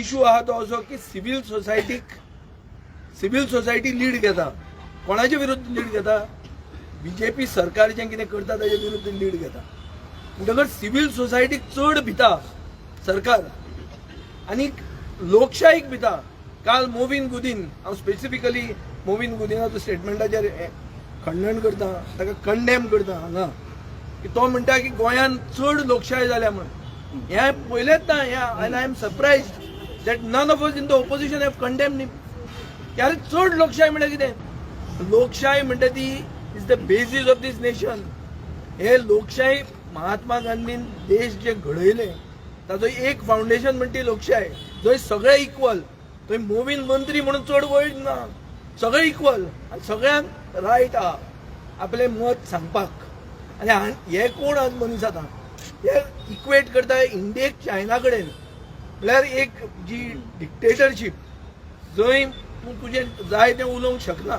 Issue आहा तो असो की सिव्हील सोसायटीक, सिव्हील सोसायटी लीड घेता. कोणाचे विरुद्ध लीड घेता? बीजेपी सरकार जें कितें करता ताजे विरुद्ध लीड घेता. म्हणटकच सिव्हील सोसायटीक चड भिता सरकार आनी लोकशाहीक भिता. काल मोविन गुदीन, हांव स्पेसिफिकली मोविन गुदीनाचो स्टेटमेंटाचेर खंडण करता, ताका कंडेम करता हांगा, की तो म्हणटा की गोंयांत चड लोकशाय जाल्या म्हणून. हें पयलेंच ना हें, and I am surprised that none of us in the opposition have condemn him, की अरे, चड लोकशाय म्हणल्यार कितें? लोकशाय म्हणटा ती is the basis of this nation. हे लोकशाय, महात्मा गांधीन देश जे घडयले ताजो एक फावंडेशन म्हणटा ती लोकशाय, जंय सगळे इक्वल. थंय मोवीन मंत्री म्हणून चड वयर ना, सगळे इक्वल आनी सगळ्यांक रायट आहा आपलें मत सांगपाक. आनी हे कोण आज मनीस आतां हे इक्वेट करता इंडियेक चायना कडेन, म्हळ्यार एक जी डिक्टेटरशीप, जंय तूं तुजें जाय तें उलोवंक शकना,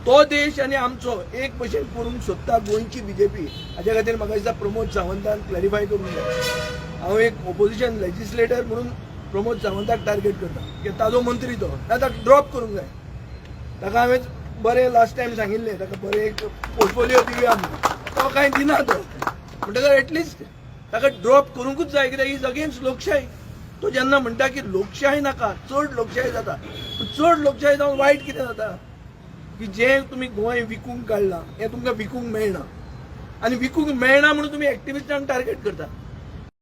तो देश आनी आमचो एक भशेन करूंक सोदता गोंयची बीजेपी. हाच्या खातीर म्हाका दिसता प्रमोद सावंतान क्लॅरिफाय करूंक जाय. हांव एक ओपोजिशन लेजिस्लेटर म्हणून प्रमोद सावंताक टार्गेट करता की ताजो मंत्री तो ना, ताका ड्रॉप करूंक जाय. ताका हांवें बरें लास्ट टायम सांगिल्लें, ताका बरें एक पोर्टफोलिओ दिवया म्हणून. तो कांय दिना तो. म्हणटकर एटलिस्ट ताका ड्रॉप करूंकूच जाय, कित्याक is against लोकशाय. तो जेन्ना म्हणटा की लोकशाय नाका, चड लोकशाय जाता, पूण चड लोकशाय जावन वायट कितें जाता की जें तुमी गोंय विकूंक काडलां हें तुमकां विकूंक मेळना आनी विकूंक मेळना म्हणून तुमी एक्टिविस्टांक टार्गेट करता.